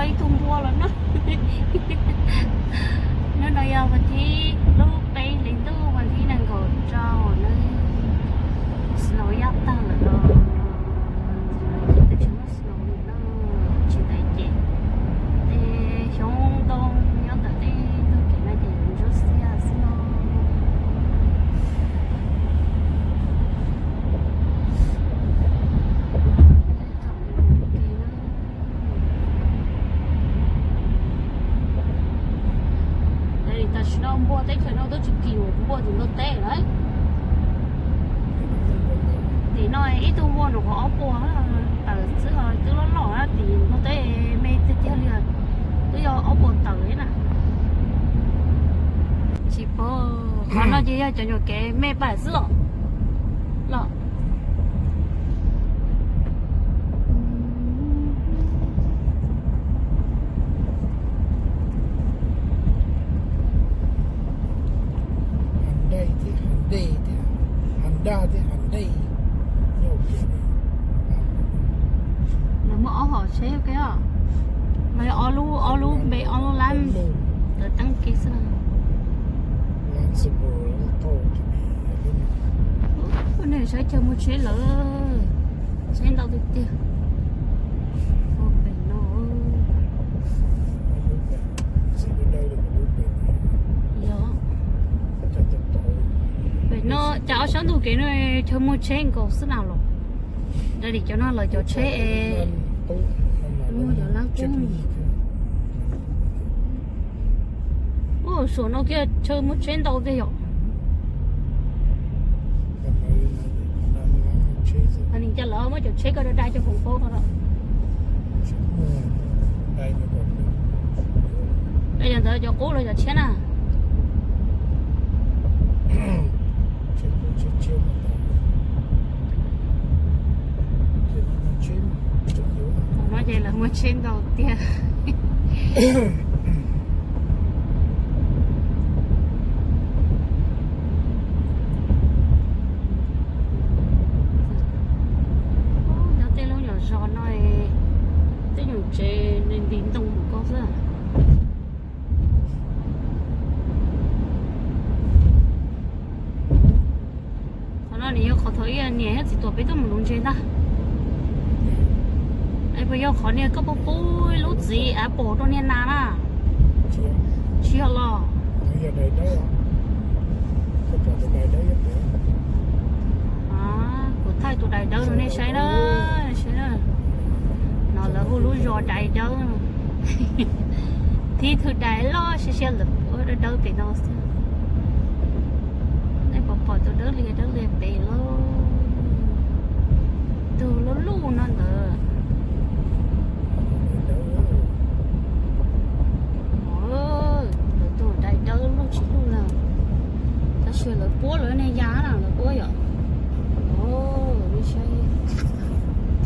Ib tug npua los no. Hnub no yog vas thib, lub peb hlis ntuj vas thib nees nkaum rau na. Snow yaj tag lawm los, ces tsis muaj snow li no. Tsis ntawd ces tej xyoob ntoo nyob ntawm tej ntug kev no ces yuav ntsuab xiab xwb no. Tam sim no npua teb chaws no twb tsis kim npua tim Nplog teb lawm. Tim no ib tug npua nyuam qhuav ob puas tawm xwb, twb loj loj tim Nplog teb me tiag tiag li, twb yog ob puas tawm li na. Tsis paub, qhov no ces yog cov nyuam kev me pam xwb los. Los. Lawv muaj ob hom tsheb ua ke os. Mas yog ob lub, ob lub npe ob lub lab, lawv teeb kev xwb na. Ua nej saib chaw muag tsheb lawm, tsheb ntau tiag tiag. Ua pem no. Yog. Pem no cas ob sab ntug kev no chaw muag tsheb nkaus xwb na los. Dab li cov no lawv cov tsheb es muag cov lab kub. Ua suam no kiag chaw muag tsheb ntau tiag yom. Mas nim cas lawv muab cov tsheb ko dai dai cov foom paub no los. Yog ntawd cov qub los cov tshiab na. No ces lawv muag tsheb ntau tiag. Nyob tej lub nyuam zos no, tej nyuam tsev nti ntoo mus ko xwb. Qhov no nws yog qhov thaum ub niam thiab txiv tuam peb tuaj mus nuv ntses ntag. Es puas yog qhov niag koj pub pub lub txiv av pom rau niag nas na? Tsis yog los? Kuv thaij tus dais dawb rau nej saib na, saib na. No lawv hu lub zos dais dawb no. Thib thwj dais loj siab siab lawm, ua dawb dawb pem no xwb. Nej puas pom tus dawb lias dawb lias pem lauj? Tus lub luj no ntawd. Lawv tus dais dawb luj tsis luj na. Tab sis lawv puab lawv niag ya na, lawv puab yom.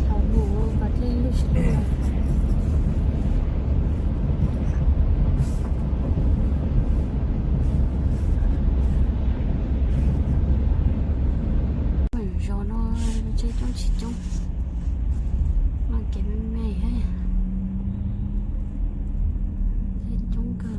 Thaum mus pas dlej luj tsis luj. Zos no tsheb coob tsis coob, no kev me me, tsheb coob kawg.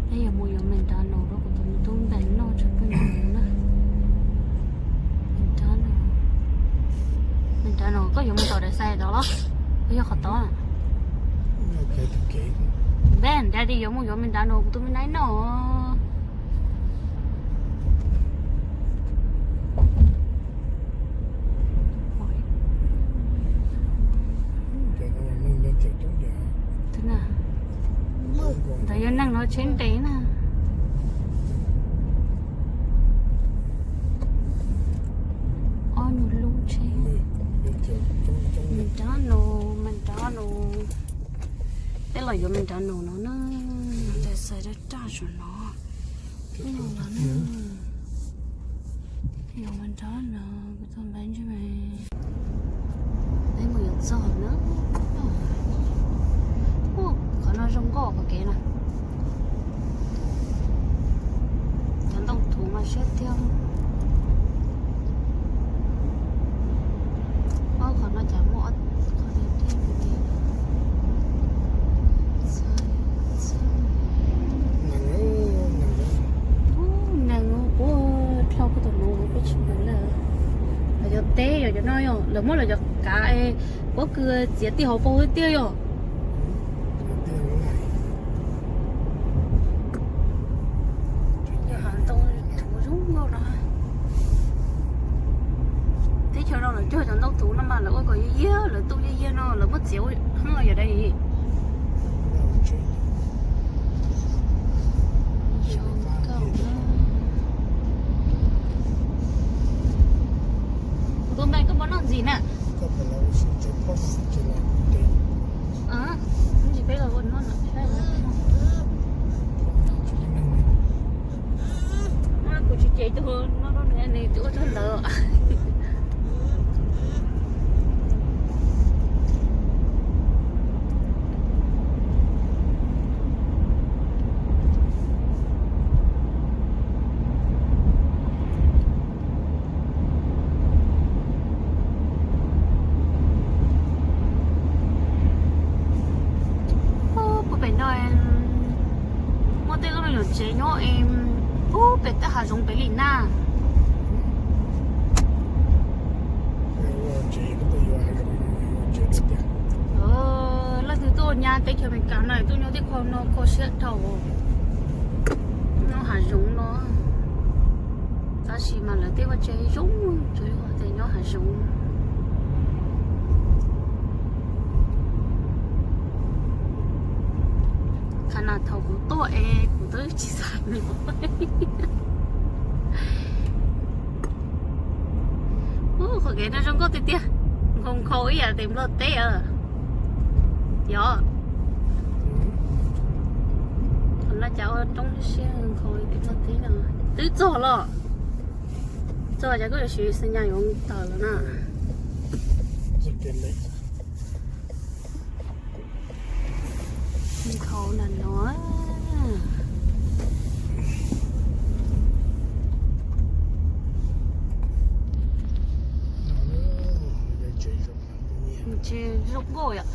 Peb yuav mus yuav McDonald rau kuv tus me tub npam noj tsam peb mus na. McDonald, koj yuav mus tom Daxais tod los? Koj yog qhov tod. Npam, Daddy yuav mus yuav McDonald kuv tus me nai noj. Ntawd yog neeg los tsheb nqes na. Ob nus lub tsheb. McDonald, McDonald. Peb los yuav McDonald no na. Daxais raj raj saum no. Peb los na. Yuav McDonald, kuv tus npam ntsej me. Peb mus yuav txog na. Qhov kev no, cov ntoo thuv mas siab tiag. Ob qhov no cas muaj ob qhov tiag tiag li. Neeg puag dhau puag tom no peb tsis mus lawm. Lawv cov teb yog cov no yog lawv muab lawv cov kav pob kws txiav tij hauv paus tiag yog. Hav ntoo thuv zoo nkauj no. Teb chaws no lawv cog cov ntoo thuv no mas lawv ua kom yag yag, lawv tu yag yag no lawv muab txiav ua heeb yam dab tsi. Kuv tus npe koj puas noj ntxim na? Ntxim peb los ua noj no. Kuv tsis ces tus noj rau nws, nws twb ua tag ntawd. Puag pem no muaj tej lub me nyuam tsev nyob es puag pem tej hav zoov pem li na. Leej twg tuaj nyab teb chaws Amelikas no tuaj nyob tej qho no kho siab dhau, nyob hav zoov no. Tab sis mas lawv tej vaj tse zoo, tsuas yog tias nyob hav zoov. Qhov no thaum kuv tuaj es kuv twb tsis xav nyob. Ub, qhov kev no zoo nkauj tiag tiag, nkhaus nkhaus ib yam tes Nplog teb. Yog, qhov no cas ua roob siab nkhaus li tes Nplog teb no. Twb txog los, txog cas kuj yuav siv xi nyas yuav tawm lawm na. Nkhaus na no. Tsev zoo nkauj yom.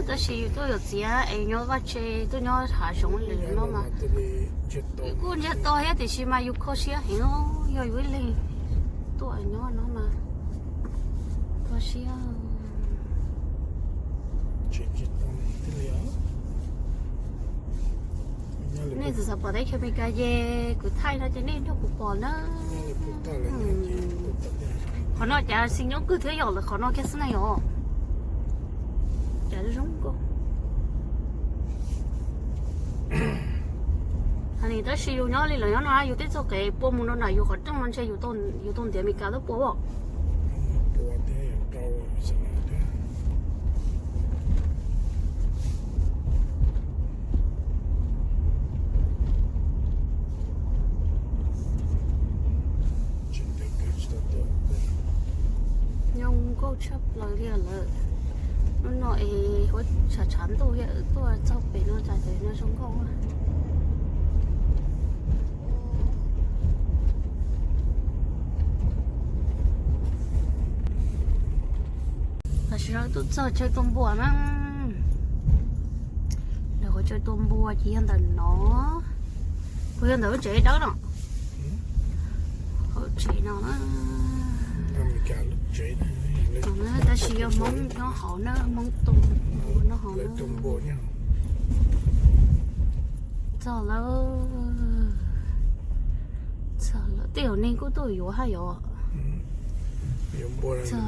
Tab sis yus tuaj yuav txiav es nyob vaj tse, tuaj nyob hav zoov li no mas yus kuj ntsiag to thiab, tiam sis mas yus kho siab heev, yog yus ib leeg tuaj nyob no mas kho siab. Nej txawm xav pom teb chaws Amelikas ces kuv thaij no ces nej nrog kuv pom na. Qhov no cas xi nyob kawg thiab yom, lawv qhov no kiag xwb na yom. Cas zoo nkauj. Tab sis yus nyob li lawv nyob no yus twb txog qev pua mus rau nram yus qhov rooj no ntshe yus tau ntiav Amelikas twb pua as. Nyob nkauj tshaj plaws li lawm. Hnub no es huab tshav tshav ntuj thiab tuaj txog pem no cas ces nyob zoo nkauj. Tam sim no tuaj txog chaw tua npua na. Lawv qhov chaw tua npua ces yog ntawm no, puas yog ntawm lub tsev dawb no? Hauv tsev no na. Tab sis yog Hmoob nyob hauv na, Hmoob tua npua nyob hauv na. Txog lawm. Txog lawm, tej zaum neeg kuj tuaj yuav haj yom. Txog.